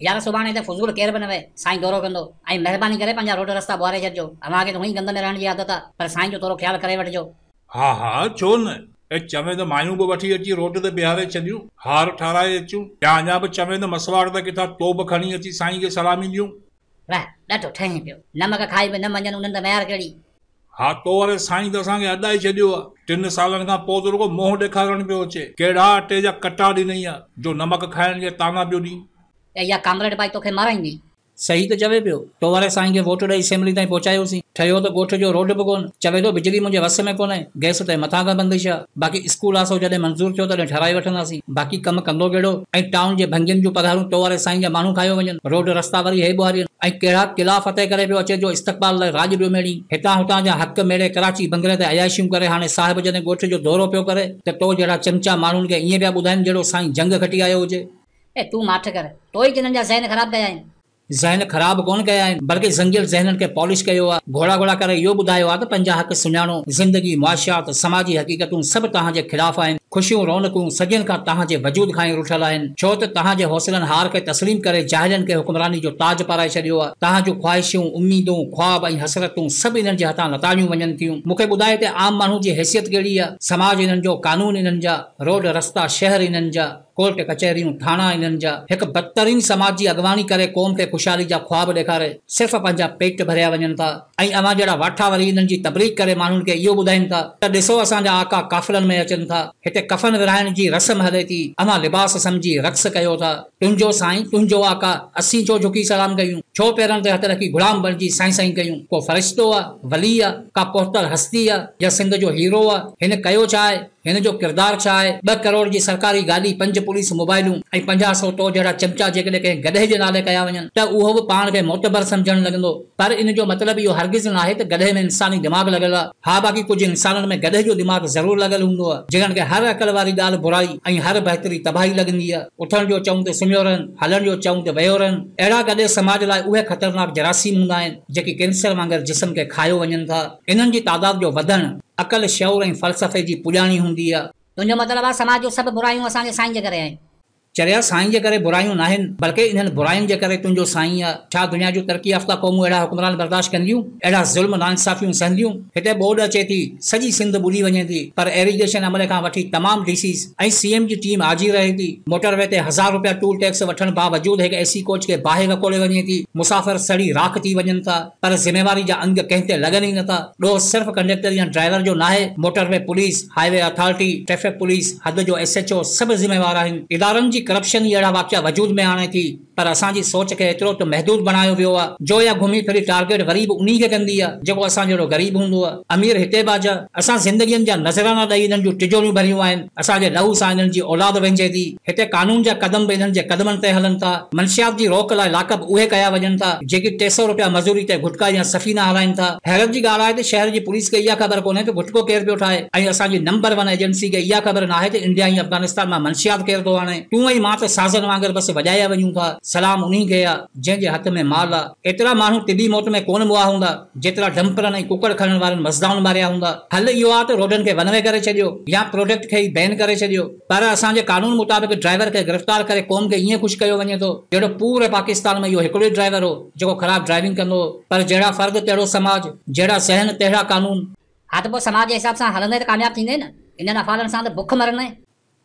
يار سڀاڻي هتي فضول ڪير به نه وهي، سائين دورو ڪندو ۽ مهرباني ڪري پنهنجا روڊ رستا ٻوهاري ڇڏجو. اوهان کي ته هونئن ئي گند ۾ رهڻ جي عادت آ، پر سائين جو ٿورو خيال ڪري وٺجو. ها ها ڇو نه. اي چوين ته مايون به وٺي اچي روڊ تي بيهاري ڇڏيون، هار ٺاراهي اچون، يا اڃا به چوين ته مسواڙ ته ڪٿان توب کڻي اچي سائين کي سلامي ڏيون. واهه ڏاڍو ٺهين پيو. نمڪ کائي به نه مڃن انهن ته ميار ڪهڙي. ها تو واري سائين ته اسان کي اڏائي ڇڏيو آ. ٽن سالن کان پوء ته رڳو منهن ڏيکارڻ پيو اچي. ڪهڙا اٽي جا ڪٽا ڏنئي آ جو نمڪ کائڻ جي طعنا پيو ڏين. اي اها ڪامريڊ ٻائي توکي مارائيندي. صحيح ته چوي پيو. تو واري سائين کي ووٽ ڏئي اسيمبلي تائين پهچايوسين. ٺهيو ته ڳوٺ جو روڊ به ڪونه. چوي ٿو بجلي منهنجي وس ۾ ڪونهي. گئس تي مٿان کان بندش آ. باقي اسڪول آ سو جڏهن منظور ٿيو تڏهن ٺهرائي وٺنداسين. باقي ڪم ڪندو ڪهڙو؟ ۽ ٽائون جي ڀنگين جون پگهارون تو واري سائين جا ماڻهو کايو وڃن. روڊ رستا وري هي ٻوهارين. ۽ ڪهڙا قلعا فتح ڪري پيو اچي جو استقبال لاء راڄ پيو ميڙين. هتان هتان جا حق ميڙي ڪراچي بنگلي تي عياشيون ڪري هاڻي صاحب جڏهن ڳوٺ جو دورو پيو ڪري ته تو جهڙا چمچا ماڻهن کي ائين پيا ٻڌائين جهڙو سائين جنگ کٽي آيو هجي. اي تون ماٺ ڪر. تو ئي جنن جا ذهن خراب ڪيا آهن. ذهن خراب ڪونه ڪيا آهن، بلڪه زنگيل ذهنن کي پالش ڪيو آهي، گهوڙا گهوڙا ڪري اهو ٻڌايو آهي ته پنهنجا حق سڃاڻو، زندگي، معاشيات، سماجي حقيقتون سڀ توهان جي خلاف آهن، خوشيون رونقون صدين کان توهان جي وجود کان ئي رٺل آهن، ڇو ته توهان جي حوصلن هار کي تسليم ڪري جاهلن کي حڪمراني جو تاج پارائي ڇڏيو آهي، توهان جون خواهشون، اميدون، خواب ۽ حسرتون سڀ انهن جي هٿان لتاڙيون وڃن ٿيون. مون کي ٻڌاء هتي عام ماڻهو جي حيثيت ڪهڙي آهي؟ سماج انهن جو، قانون انهن جا، روڊ رستا شهر انهن جا. ڪورٽ ڪچهريون، ٿاڻا انهن جا. هڪ بدترين سماج جي اڳواڻي ڪري قوم کي خوشحالي جا خواب ڏيکاري صرف پنهنجا پيٽ ڀريا وڃن ٿا ۽ اوهان جهڙا واٺا وري انهن جي تبريڪ ڪري ماڻهن کي اهو ٻڌائين ٿا ته ڏسو اسان جا آقا قافلن ۾ اچن ٿا هتي ڪفن ورهائڻ جي رسم هلي ٿي اوهان لباس سمجهي رقص ڪيو ٿا. تنهنجو سائين تنهنجو آقا اسين ڇو جهڪي سلام ڪيون ڇو پيرن تي هٿ رکي غلام بڻجي سائين سائين ڪيون ڪو فرشتو آ ولي آ ڪا پهتل هستي آ يا سنڌ جو هيرو آ هن ڪيو ڇا آهي هن جو ڪردار ڇا آهي؟ ٻه ڪروڙ جي سرڪاري گاڏي، پنج پوليس موبائلون ۽ 50 سئو تو جهڙا چمچا جيڪڏهن ڪنهن گڏهه جي نالي ڪيا وڃن ته اهو به پاڻ کي معتبر سمجهڻ لڳندو. پر ان جو مطلب اهو هرگز ناهي ته گڏهه ۾ انساني دماغ لڳل آهي. ها باقي ڪجهه انسانن ۾ گڏهه جو دماغ ضرور لڳل هوندو آهي، جنھن کي هر عقل واري ڳالهه برائي ۽ هر بهتري تباهي لڳندي آهي. اٿڻ جو چئون ته سمهيو رهن، هلڻ جو چئون ته ويهيو رهن. اهڙا گڏهه سماج لاء اهي خطرناڪ جراثيم هوندا آهن، جيڪي ڪينسر وانگر جسم کي کايو وڃن ٿا. انهن جي تعداد جو وڌڻ عقل، شعور ۽ فلسفي جي پڄاڻي هوندي آ. تنهنجو مطلب آ سماج جون سڀ برايون اسان جي سائين جي ڪري آهن. چريا سائين جي ڪري برايون ناهن بلڪه انهن براين جي ڪري تنهنجو سائين آ. ڇا دنيا جون ترقي يافته قومون اهڙا حڪمران برداشت ڪنديون؟ اهڙا ظلم ناانصافيون سهنديون؟ هتي ٻوڏ اچي ٿي، سڄي سنڌ ٻڏي وڃي ٿي پر ايريگيشن عملي کان وٺي تمام ڊي سيز ۽ سي ايم جي ٽيم آجي رهي ٿي. موٽر وي تي هزار روپيا ٽول ٽيڪس وٺڻ باوجود هڪ اي سي ڪوچ کي باهه وڪوڙي وڃي ٿي، مسافر سڙي راک ٿي وڃن ٿا. پر ذميواري جا انگ ڪنهن تي لڳن ئي نٿا. ڏوهه صرف ڪنڊيڪٽر يا ڊرائيور جو ناهي، motorway police, highway authority, traffic police, حد جو ايس ايڇ او سڀ ذميوار آهن. ادارن جي ڪرپشن ئي اهڙا واقعا وجود ۾ آڻي ٿي، پر اسان جي سوچ کي ايترو ته محدود بڻايو ويو آ، جو اها گهمي ڦري ٽارگيٽ وري به انهي کي ڪندي آ، جيڪو اسان جهڙو غريب هوندو آ. امير هتي باجا. اسان زندگين جا نذرانا ڏئي انهن جون ٽجوڙيون ڀريون آهن. اسان جي لهو سان انهن جي اولاد وهنجي ٿي. هتي قانون جا قدم به انهن جي قدمن تي هلن ٿا. منشيات جي روڪ لاء لاڪ اپ اهي ڪيا وڃن ٿا، جيڪي 300 روپيا مزوري تي گٽڪا يا سفينا هلائين ٿا. حيرت جي ڳالهه آهي ته شهر جي پوليس کي اها خبر ڪونهي ته گٽڪو ڪير پيو ٺاهي ۽ اسان جي نمبر ون ايجنسي کي اها خبر ناهي ته انڊيا ۽ افغانستان مان منشيات ڪير ٿو آڻي. تون ۽ مان ته سازن وانگر بس وڄايا وڃون ٿا. سلام انهي کي آ، جنهن جي هٿ ۾ مال آ. ايترا ماڻهو طبي موت ۾ ڪونه مئا هوندا. جيترا ڊمپرن ۽ ڪڪڙ کڻڻ وارن مزدائن ماريا هوندا. حل اهو آ ته روڊن کي ون وي ڪري ڇڏيو يا پروڊڪٽ کي ئي بين ڪري ڇڏيو. پر اسان جي قانون مطابق ڊرائيور کي گرفتار ڪري قوم کي ائين خوش ڪيو وڃي ٿو جهڙو پوري پاڪستان ۾ اهو هڪڙو ئي ڊرائيور هو جيڪو خراب ڊرائيونگ ڪندو هو. پر جهڙا فرد تهڙو سماج، جهڙا ذهن تهڙا قانون. ها ته پوء سماج جي حساب سان هلندين ته ڪامياب ٿيندين نه. انهن افعالن سان ته بک مرندين.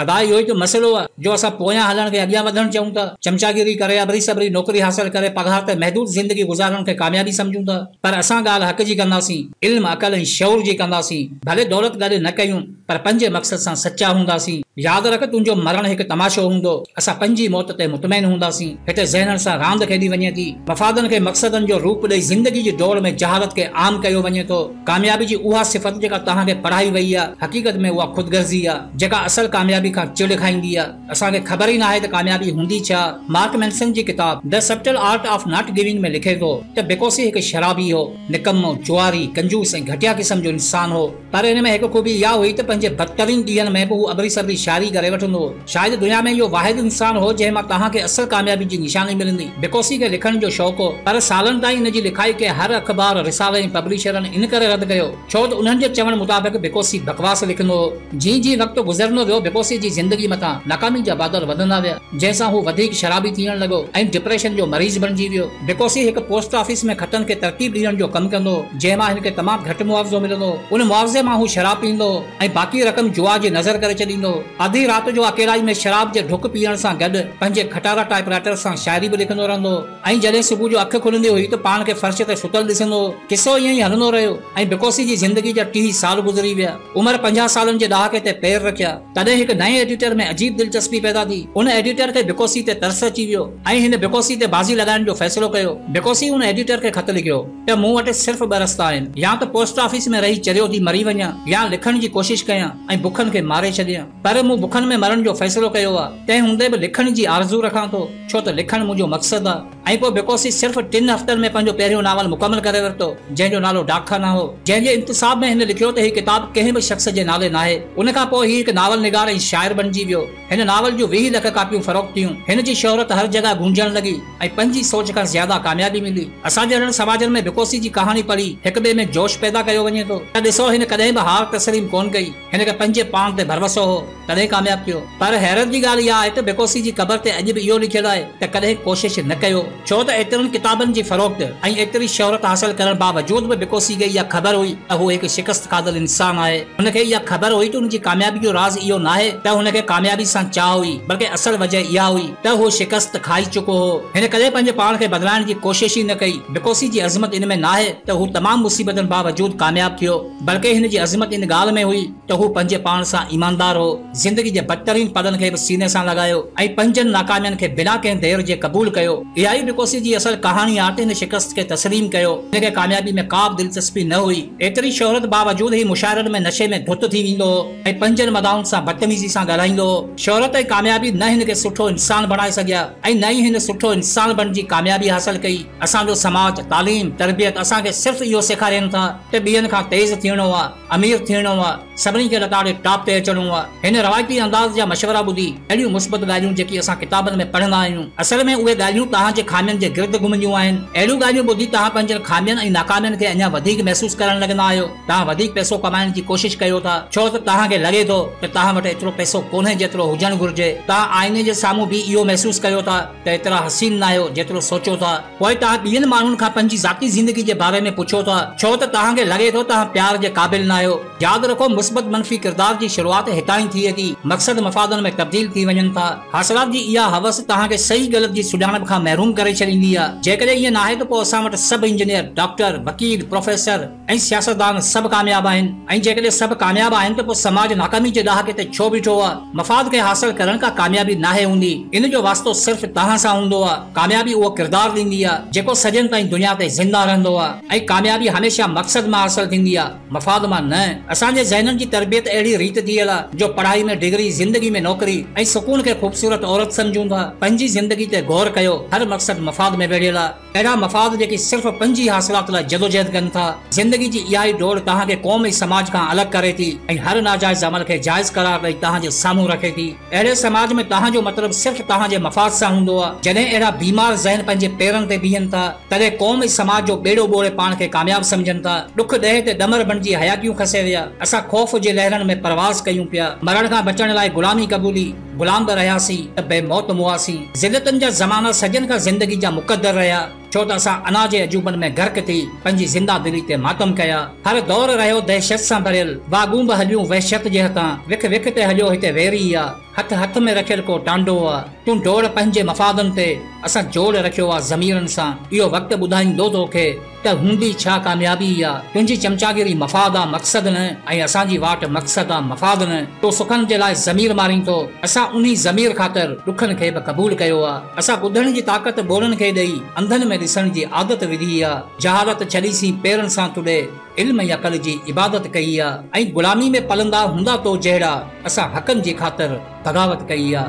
ادا اهو ئي ته مسئلو آ جو اسان پويان هلڻ کي اڳيان وڌڻ چئون ٿا. چمچاگيري ڪري ابري سبري نوڪري حاصل ڪري پگهار تي محدود زندگي گذارڻ کي ڪاميابي سمجهون ٿا. پر اسان ڳالهه حق جي ڪنداسين، علم، عقل ۽ شعور جي ڪنداسين. ڀلي دولت گڏ نه ڪيون پر پنهنجي مقصد سان سچا هونداسين. ياد رک تنهنجو مرڻ هڪ تماشو هوندو. اسان پنهنجي موت تي مطمئن هونداسين. هتي ذهنن سان راند کيڏي وڃي ٿي. مفادن کي مقصدن جو روپ ڏئي زندگي جي ڊوڙ ۾ جهالت کي عام ڪيو وڃي ٿو. ڪاميابي جي اها صفت جيڪا توهان کي پڙهائي وئي آ، حقيقت ۾ اها خود غرضي آ، جيڪا اصل ڪاميابي کان چڙ کائيندي آ. اسان کي خبر ئي ناهي ته ڪاميابي هوندي ڇا؟ مارڪ مينسن جي ڪتاب The Subtle Art of Not Giving ۾ لکي ٿو ته بيڪوسي هڪ شرابي هو، نڪمو، جواري، ڪنجوس ۽ گهٽيا قسم جو انسان هو. پر ان ۾ هڪ خوبي اها هئي ته پنهنجي بدترين ڏينهن ۾ به هو ابري سبري شاعري ڪري وٺندو هو. شايد دنيا ۾ اهو واحد انسان هو جنهن مان توهان کي اصل ڪاميابي جي نشاني ملندي. بڪوسي کي لکڻ جو شوق هو، پر سالن تائين هن جي لکائي کي هر اخبار، رسالي ۽ پبلشرن ان ڪري رد ڪيو، ڇو ته انهن جي چوڻ مطابق بڪوسي بڪواس لکندو هو. جيئن جيئن وقت گذرندو ويو، بڪوسي جي زندگي مٿان ناڪامي جا بادل وڌندا ويا، جنهن سان هو وڌيڪ شرابي ٿيڻ لڳو ۽ ڊپريشن جو مريض بڻجي ويو. بڪوسي هڪ پوسٽ آفيس ۾ خطن کي ترتيب ڏيڻ جو ڪم ڪندو هو، جنهن مان هن کي تمام گهٽ معاوضو ملندو هو. ان معاوضي مان هو شراب پيئندو هو ۽ باقي رقم جوا جي نذر ڪري ڇڏيندو هو. آڌي رات جو اڪيلائي ۾ شراب جي ڍڪ پيئڻ سان گڏ پنهنجي کٽارا ٽائيپ رائيٽر سان شاعري به لکندو رهندو هو ۽ جڏهن صبح جو اک کلندي هئي ته پاڻ کي فرش تي ستل ڏسندو هو. قصو ائين ئي هلندو رهيو ۽ بڪوسي جي زندگي جا 30 سال گذري ويا. عمر 50 سالن جي ڏهاڪي تي پير رکيا، تڏهن هڪ نئين ايڊيٽر ۾ عجيب دلچسپي پيدا ٿي. ان ايڊيٽر کي بڪوسي تي ترس اچي ويو ۽ هن بڪوسي تي بازي لڳائڻ جو فيصلو ڪيو. بڪوسي ان ايڊيٽر کي خط لکيو ته مون وٽ صرف ٻه رستا آهن، يا ته پوسٽ آفيس ۾ رهي چريو ٿي مري وڃان يا لکڻ جي ڪوشش ڪيان ۽ بکن کي ماري ڇڏيان. پر مون بکن ۾ مرڻ جو فيصلو ڪيو آهي، تنهن هوندي به لکڻ جي آرزو رکان ٿو، ڇو ته لکڻ منهنجو مقصد آهي. ۽ پوء بڪوسي صرف ٽن هفتن ۾ پنهنجو پهريون ناول مڪمل ڪري ورتو، جنهن جو نالو ڊاڪخانا هو، جنهن جي انتساب ۾ هن لکيو ته هي ڪتاب ڪنهن به شخص جي نالي ناهي. ان کان پوء هي هڪ ناول نگار ۽ شاعر بڻجي ويو. هن ناول جون 20 لک ڪاپيون فروخت ٿيون. هن جي شهرت هر جڳهه گونجڻ لڳي ۽ پنهنجي سوچ کان زياده ڪاميابي ملي. اسان جهڙن سماجن ۾ بڪوسي جي ڪهاڻي پڙهي هڪ ٻئي ۾ جوش پيدا ڪيو وڃي ٿو ته ڏسو هن ڪڏهن به هار تسليم ڪونه ڪئي. هن کي پنهنجي پاڻ تي ڀروسو هو، تڏهن ڪامياب ٿيو. پر حيرت جي ڳالهه اها آهي ته بڪوسي جي قبر تي اڄ به اهو لکيل آهي ته ڪڏهن ڪوشش نه ڪيو. ڇو ته ايترن ڪتابن جي فروخت ۽ ايتري شهرت حاصل ڪرڻ باوجود به بڪوسي کي اها خبر هئي ته هو هڪ شڪست کاڌل انسان آهي. هن کي اها خبر هئي ته هن جي ڪاميابي جو راز اهو ناهي ته هن کي ڪاميابي سان چاهه هئي، بلڪه اصل وجه اها هئي ته هو شڪست کائي چڪو هو. هن ڪڏهن پنهنجي پاڻ کي بدلائڻ جي ڪوشش ئي نه ڪئي. بڪوسي جي عظمت ان ۾ ناهي ته هو تمام مصيبتن باوجود ڪامياب ٿيو. بلڪه هن جي عظمت ان ڳالهه ۾ هئي ته هو پنهنجي پاڻ سان ايماندار هو، زندگي جي بدترين پلن کي به سيني سان لڳايو ۽ پنهنجن ناڪامين کي بنا ڪنهن دير جي قبول ڪيو. اها ئي بڪوسي جي اصل ڪهاڻي آهي ته هن شڪست کي تسليم ڪيو. هن کي ڪاميابي ۾ ڪا به دلچسپي نه هئي. ايتري شهرت باوجود هي مشاعرن ۾ نشي ۾ ڌت ٿي ويندو هو ۽ پنهنجن مداحن سان بدتميزي سان ڳالهائيندو هو. شهرت ۽ ڪاميابي نه هن کي سٺو انسان بڻائي سگهيا ۽ نه ئي هن سٺو انسان بڻجي ڪاميابي حاصل ڪئي. اسان جو سماج، تعليم، تربيت اسان کي صرف اهو سيکارين ٿا ته ٻين کان تيز ٿيڻو آ، امير ٿيڻو آ، سڀني کي لتاڙي ٽاپ تي اچڻو آ. هن روايتي انداز جا مشورا ٻڌي اهڙيون مثبت ڳالهيون جيڪي اسان ڪتابن ۾ پڙهندا آهيون، اصل ۾ اهي ڳالهيون توهان جي خامين جي گرد گهمنديون آهن. اهڙيون ڳالهيون ٻڌي توهان پنهنجن خامين ۽ ناڪامين کي اڃا وڌيڪ محسوس ڪرڻ لڳندا آهيو. توهان وڌيڪ پئسو ڪمائڻ جي ڪوشش ڪيو ٿا، ڇو ته توهان کي لڳي ٿو ته توهان وٽ ايترو پئسو ڪونهي جيترو هجڻ گهرجي. توهان آئيني جي سامهون بيهي اهو محسوس ڪيو ٿا ته ايترا حسين ناهيو جيترو سوچو ٿا. پوء توهان ٻين ماڻهن کان پنهنجي ذاتي زندگي جي باري ۾ پڇو ٿا، ڇو ته توهان کي لڳي ٿو توهان پيار جي قابل ناهيو. ياد رکو مثبت منفي ڪردار جي شروعات هتان ئي ٿئي ٿي. مقصد مفادن ۾ تبديل ٿي وڃن ٿا. حاصلات جي اها هوس توهان کي صحيح غلط جي سڃاڻپ کان محروم ڪري ڇڏيندي آهي. جيڪڏهن ائين ناهي ته پوء اسان وٽ سڀ انجنيئر، ڊاڪٽر، وڪيل، پروفيسر ۽ سياستدان سڀ ڪامياب آهن ۽ جيڪڏهن سڀ ڪامياب آهن ته پوء سماج ناڪامي جي ڏهاڪي تي ڇو بيٺو آهي؟ مفاد کي حاصل ڪرڻ ڪا ڪاميابي ناهي هوندي. ان جو واسطو صرف توهان سان هوندو آهي. ڪاميابي اهو ڪردار ڏيندي آهي جيڪو صدين تائين دنيا تي زنده رهندو آهي ۽ ڪاميابي هميشه مقصد مان حاصل ٿيندي آهي، مفاد مان نه. اسان جي ذهنن جي تربيت اهڙي ريت ٿيل آهي جو پڙهائي ۾ ڊگري، زندگي ۾ نوڪري ۽ سڪون کي خوبصورت عورت سمجهون ٿا. پنهنجي زندگي تي غور ڪيو، هر مقصد مفاد ۾ ويڙهيل آهي. اهڙا مفاد جيڪي صرف پنهنجي حاصلات لاء جدوجهد ڪن ٿا. زندگي جي اها ئي ڊوڙ توهان کي قوم ۽ سماج کان الڳ ڪري ٿي ۽ هر ناجائز عمل کي جائز قرار ڏئي توهان جي سامهون رکي ٿي. اهڙي سماج ۾ توهان جو مطلب صرف توهان جي مفاد سان هوندو آهي. جڏهن اهڙا بيمار ذهن پنهنجي پيرن تي بيهن ٿا، تڏهن قوم ۽ سماج جو ٻيڙو ٻوڙي پاڻ کي ڪامياب سمجهن ٿا. ڏک ڏهه تي ڏمر بڻجي حياتيون کسي ويا. اسان خوف جي لهرن ۾ پرواز ڪيون پيا. مرڻ کان بچڻ لاء غلامي قبولي. غلام به رهياسين ته بي موت مئاسين. ذلتن جا زمانا صدين کان زندگي جا مقدر رهيا. ڇو ته اسان انا جي عجوبن ۾ غرق ٿي پنهنجي زنده دلي تي ماتم ڪيا. هر دور رهيو دهشت سان ڀريل. واڳون به هليون وحشت جي هٿان. وک وک تي هليو هتي ويري آ. هٿ هٿ ۾ رکيل ڪو ٽانڊو آ. تون ڊوڙ پنهنجي مفادن تي. اسان جوڙ رکيو آ ضميرن سان. اهو وقت ٻڌائيندو توکي ته هوندي ڇا ڪاميابي آ. تنهنجي چمچاگيري مفاد آ مقصد نه ۽ اسان جي واٽ مقصد آ مفاد نه. تون سکن جي لاء ضمير مارين ٿو. اسان انهي ضمير خاطر ڏکن کي به قبول ڪيو آ. اسان ٻڌڻ جي طاقت ٻوڙن کي ڏئي انڌن ۾ ڏسڻ جي عادت وڌي آ. جهالت ڇڏي سين پيرن سان ٽڏي علم ۽ عقل جي عبادت ڪئي آ. ۽ غلامي ۾ پلندا هوندا تو جهڙا اسان حقن جي خاطر بغاوت ڪئي آ.